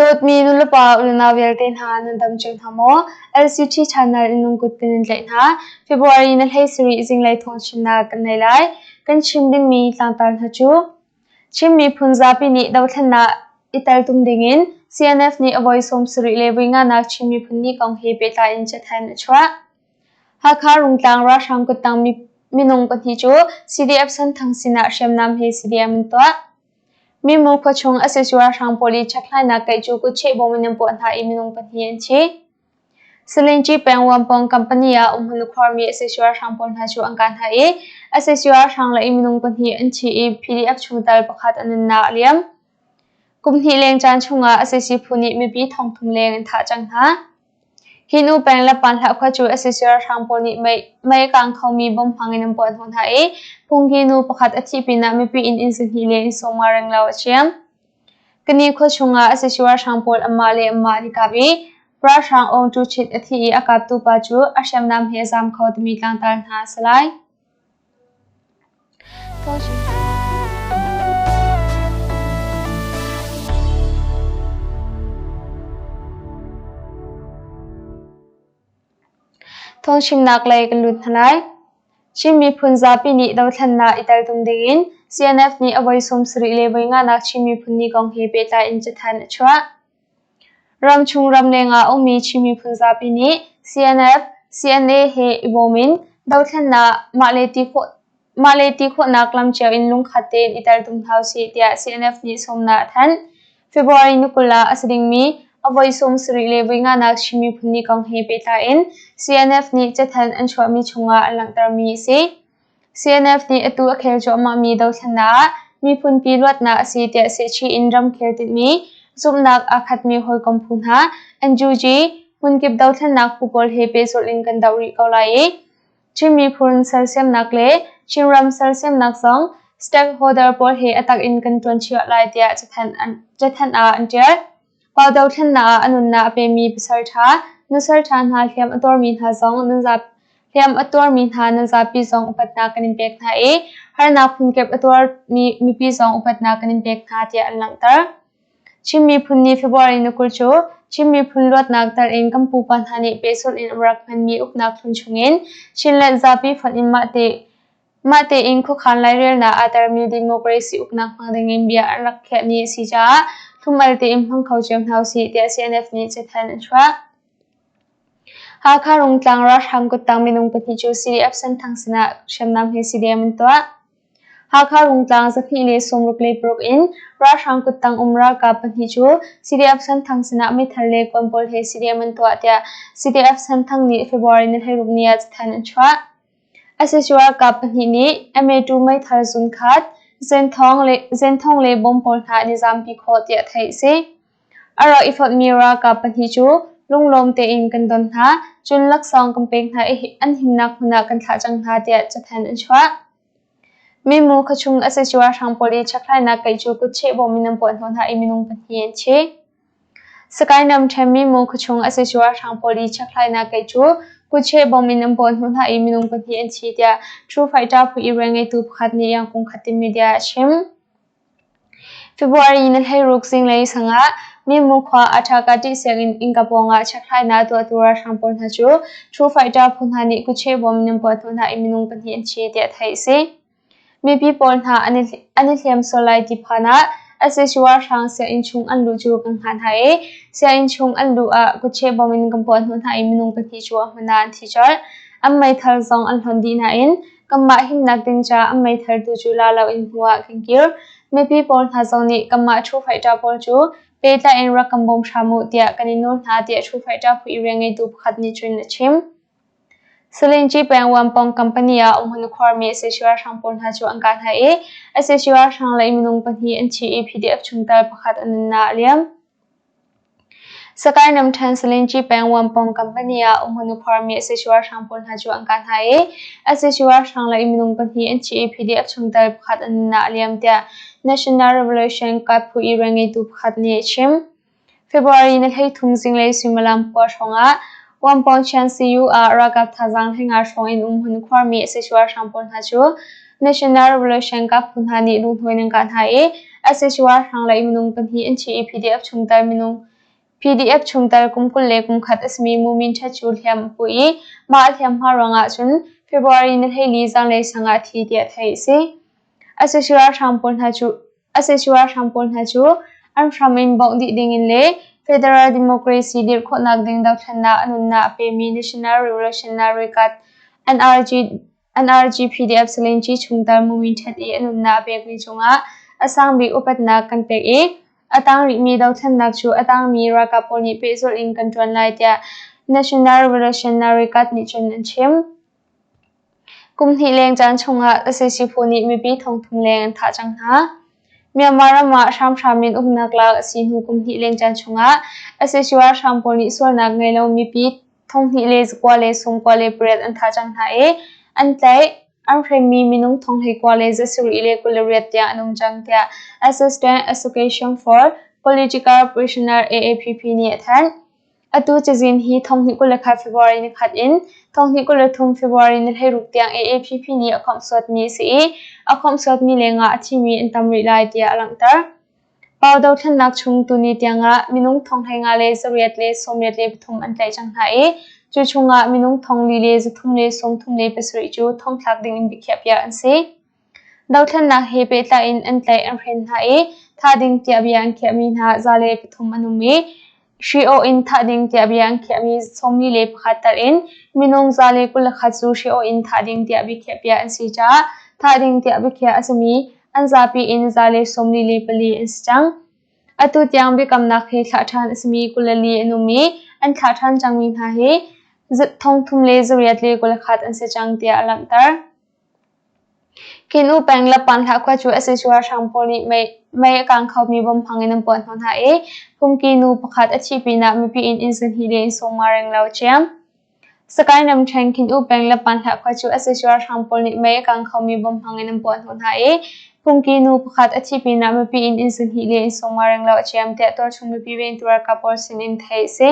Dawtmi nulepa unau vialte hna nan dam cio hna maw? LCT channel in lungkut kan in tlaih hna. February na hlei sarih zinglei thawngchimnak kan nei lai. Kan chim dingmi tlangtar hna cu Chin miphun zapi nih dothlennak i teltum dingin CNF nih a voi 70 le voi nganak Chin miphun ni kong he pehtlai in cathanh a chuah. Hakha Rungtlang ralhrang kuttang minung pahnih cu CDF Senthang sinah hriamnam he CDM an tuah. Mimu khuachung a si ralhrang pawl i chekhlainak keih cu kutcheh bawm in an puah hna i minung pahnih an thi. Salingci peng Wampong company ah umhmun a khuarmi sac ralhrang pawl hna cu an kah hna i sac ralhrang lei minung pahnih an thi i PDF chungtel pakhat a nunnak a liam. Kum hnih leng caan chungah sac phu nih mipi thongthum leng an thah cang hna. Hi nu peng le Panhlah khua cu sac ralhrang pawl nih mei a kang khomi bom hmang in an puah hnawh hna i phungki nu pakhat a thih pinah mipi inn inn zahnih le inn sawmnga renglo a ciam. Kani khua chungah sac ralhrang pawl anmah le anmah an i kap i ralhrang Aung Tu Chit a thi i a kaptu pa cu a hriamnam he a zaam kho timi tlangtar hna a si lai. Thawngchimnak lei kan lut hna lai. Chin miphun zapi nih dothlennak i teltum dingin CNF nih a voi 70 le voi nganak Chin miphun ni kong he pehtlai in cathanh a chuah. Ramchung ramleng ah ummi Chin miphun zapi nih CNF, CNA he i bawm in dothlennak mah le ti khawhnak lam cio in lungkhat tein i teltum hna usih tiah CNF nih sawmnak a thanh. February ni 20 ah a si dingmi a voi 70 le voi nganak Chin miphun ni kong he pehtlai in CNF nih cathanh an chuahmi chungah an langhtermi a si. CNF nih atu a khel cuahmahmi dothlennak ah miphunpi luatnak a si tiah sehchih in ramkhel tinhmi zumhnak aa khatmi hawikom phu hna NUG hmunkip dothlennak phu pawl he pehzulh in kan doh rih ko lai i Chin miphun sersiamnak le Chinram sersiamnak zong stakeholder pawl he a tak in kan ṭuan chiah lai tiah cathanh ah an ṭial. Pau dothlennak ah a nunnak a pemi pasalṭha, nusalṭha hna hliam a tuarmi hna zong nan hliam a tuarmi hna nan zapi zong upatnak kan in pek hna i harnak phunkip a tuarmi mipi zong upatnak kan in pek hna tiah an langhter. Chin miphun ni February ni 20 cu Chin miphun luatnak tel in kan pupa hna nih pehzulh in an rak hmanmi uknak hlun chungin Chinland zapi fonh in mah tein khuakhan lairelnak aa termi democracy uknak hmang dingin bia an rak khiah ni a si caah thlum-al tein hmang kho cio hna usih tiah CNF nih cathanh an chuah. Hakha Rungtlang ralhrang kuttang minung pahnih cu CDF Senthang sinah hriamnam he CDM an tuah. Hakha Rungtlang 266 in ralhrang kuttang um ralkap pahnih cu CDF Senthang sinah meithal le kuan pawl he CDM an tuah tiah CDF Senthang nih February ni 16 ni ah cathanh an chuah. Sac ralkap pahnih nih MA2 meithal zunkhat, zenthong le bom pawl hna an i zampi khawh tiah theih a si. A rak i fonhmi ralkap pahnih cu lunglawm tein kan don hna, cun laksawng kan pek hna i an himnak hmun ah kan thlah cang hna tiah cathanh an chuah. Mimu khuachung sac ralhrang pawl i chekhlainak keih cu kutcheh bawm in an puah hnawh hna i minung pahnih an thi. Sakae ramṭhen mimu khuachung sac ralhrang pawl i chekhlainak keih cu kutcheh bawm in an puah hnawh hna i minung pahnih an thi tiah True Fighter phu i rianngeitu pakhat nih Yangkung Khatin Media a chim. February ni 16 zinglei sangah Mimu khua Aṭhakati sianginn innka pawngah chekhlainak tuahtu ralhrang pawl hna cu True Fighter phu hna nih kutcheh bawm in an puah hnawh hna i minung pahnih an thi tiah theih a si. Mipi pawl hna an i hliam sual lai ti phan ah sac ralhrang sianginn chung an luh cu kan hngah hna i sianginn chung an luh ah kutcheh bawm in kan puah hnawh hna i minung pahnih cu a hmun ah an thi colh. An meithal zong an hlonh dih nain kanmah himnak ding caah an meithal tu cu la loin hnu ah kan kir. Mipi pawl hna zong nih kanmah True Fighter pawl cu pehtlai in rak kan bawm hram u tiah kan i nawl hna tiah True Fighter phu i rianngeitu pakhat nih cun a chim. Salingci peng Wampong company ah umhmun a khuarmi sac ralhrang pawl hna cu an kah hna i sac ralhrang lei minung pahnih an thi i PDF chungtel pakhat a nunnak a liam. Sakae namṭhen Salingci peng Wampong company ah umhmun a khuarmi sac ralhrang pawl hna cu an kah hna i sac ralhrang lei minung pahnih an thi i PDF chungtel pakhat a nunnak a liam tiah National Revolution Guard phu i rianngeitu pakhat nih a chim. February ni 13 zinglei suimilam kua hrawngah Wampawngchian CU ah ralkap thazaang 15 hrawng in umhmun khuarmi sac ralhrang pawl hna cu National Revolution Guard phu hna nih lunghnuai an kah hna i sac ralhrang lei minung pahnih an thi i PDF chungtel minung PDF chungtel kum 21 a simi Mu Min Htet cu hliam a pu i mah a hliamhma ruangah cun February ni 14 zanlei sang ah a thi tiah theih a si. Sac ralhrang pawl hna cu Sac ralhrang pawl hna cu an hram in bawmh dih dingin le Federal Democracy dirh khawhnak ding dothlennak a nunnak a pemi National Revolutionary Guard NRG NRG-PDF Salenci chungtel Mumin Htet i a nunnak a pekmi cungah a sangbik upatnak kan pek i a tang rihmi dothlennak cu a tangmi ralkap pawl nih pehzulh in kan ṭuan lai tiah National Revolutionary Guard nih cun an chim. Kum hnih leng caan chungah sac phu nih mipi thongthum leng an thah cang hna. Myanmar ram ah hramhram in uknak lak a si hnu kum hnih leng caan chungah sac ralhrang pawl nih sualnak ngei lo mipi 2,998 an thah cang hna i an tlaih, an hremmi minung 1,828 tiang an um cang tiah Assistant Association for Political Prisoner AAPP nih a thanh. Atu cazin hi 2021 February ni khat in 2023 February ni 16 tiang AAPP nih a khawmhsuatmi a si i a khawmhsuatmi lengah a thimi an tam rih lai tiah a langhter. Pau dothlennak chung tuni tiangah minung 5,883 an tlaih cang hna i cu chungah minung 4,337 cu thongthlak dingin biakhiahpiak an si. Dothlennak he pehtlai in an tlaih an hren hna i thah ding tiah bia an khiahmi hna 103 an um i hri-awh in thah ding tiah bia an khiahmi 41 tal in minung 121 cu hri-awh in thah ding tiah biakhiahpiak an si caah thah ding tiah biakhiah a simi an zapi in 144 an si cang. Atu tiang biakamnak hi thlah ṭhan a simi 24 an um i an thlah ṭhan cangmi hna hi 3,821 an si cang tiah a langhter. Kinu peng Lapanhlah khua cu sac ralhrang pawl nih mei a kang khomi bom hmang in an puah hnawh hna i phungki nu pakhat a thih pinah mipi inn inn zahnih le inn sawmnga renglo a ciam. Sakae ramṭhen Kinu peng Lapanhlah khua cu sac ralhrang pawl nih mei a kang khomi bom hmang in an puah hnawh hna i phungki nu pakhat a thih pinah mipi inn inn zahnih le inn sawmnga renglo a ciam tiah tualchung mipi vengtu ralkap pawl sin in theih a si.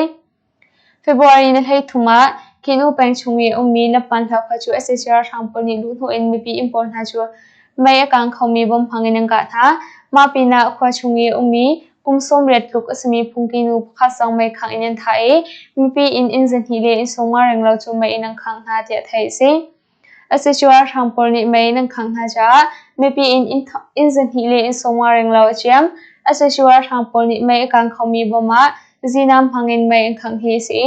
February ni 13 ah Kinu peng chung i a ummi Lappanhlo khua cu sac ralhrang pawl nih luhhnawh in mipi inn pawl hna cu mei a kang khomi bom hmang in an kah hna. Mah pinah khua chung i a ummi kum 80 tluk a simi phungki nu pakhat zong meikhangh in an thah i mipi inn inn zahnih le inn sawmnga renglo cu mei in an khangh hna tiah theih a si. Sac ralhrang pawl nih mei in an khangh hna caah mipi inn inn zahnih le inn sawmnga renglo a ciam. Sac ralhrang pawl nih mei a kang khomi bom ah zinam hmang in mei an khangh hi a si i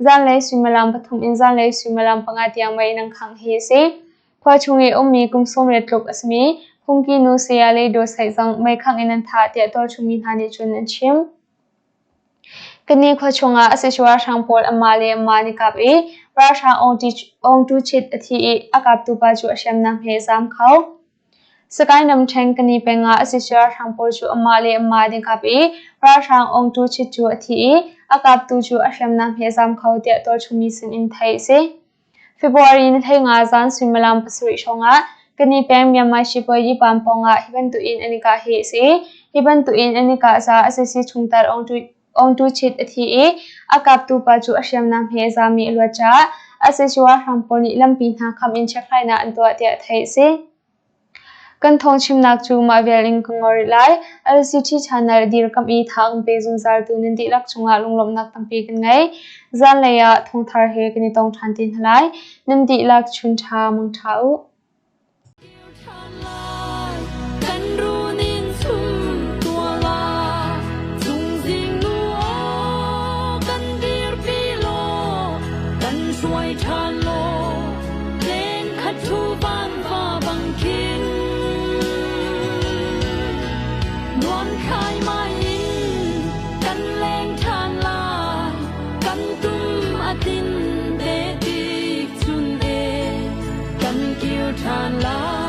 zanlei suimilam 3 in zanlei suimilam 5 tiang mei in an khangh hi a si. Khua chung i ummi kum 80 tluk a simi phungki nu saya le Dawsaih zong mei khangh in an thah tiah tualchungmi hna nih cun an chim. Kani khua chungah sac ralhrang pawl anmah le anmah an i kap i ralhrang Aung Tu Chit a thi i a kaptu pa cu a hriamnam he a zaam kho. Sakae ramṭhen Kani peng ah sac ralhrang pawl cu anmah le anmah an i kap i ralhrang Aung Tu Chit cu a thi i a kaptu cu a hriamnam he a zaam kho tiah tualchungmi sinin theih a si. February ni 15 zan suimilam 7 hrawngah Kani peng Myanmar sipuazi pam pawngah hi bantukin an i kah hi a si. Hi bantukin an i kah caah sac chungtel Aung Tu Chit a thi i a kaptu pa cu a hriamnam he a zaami a luat caah sac ralhrang pawl nih lampi hna kham in chekhlainak an tuah tiah theih a si. Kan thawngchimnak cu mah vial in ka ngol rih lai. LCT channel dirkamh i tha kan pe zungzaltu nan dihlak cungah lunglawmhnak tampi kan ngei. Zanlei ah thawngthar he kan i tong ṭhan te hna lai. Nan dihlak chun ṭha mang ṭha u. Kan runin chum tuala chungzing nu aw kan dirpi law kan hruai ṭhan law Len khat thu van va bang khin nuam khai mai in kan leng ṭhan lai kan tum a tlin te tik chun e kan kir ṭhan lai.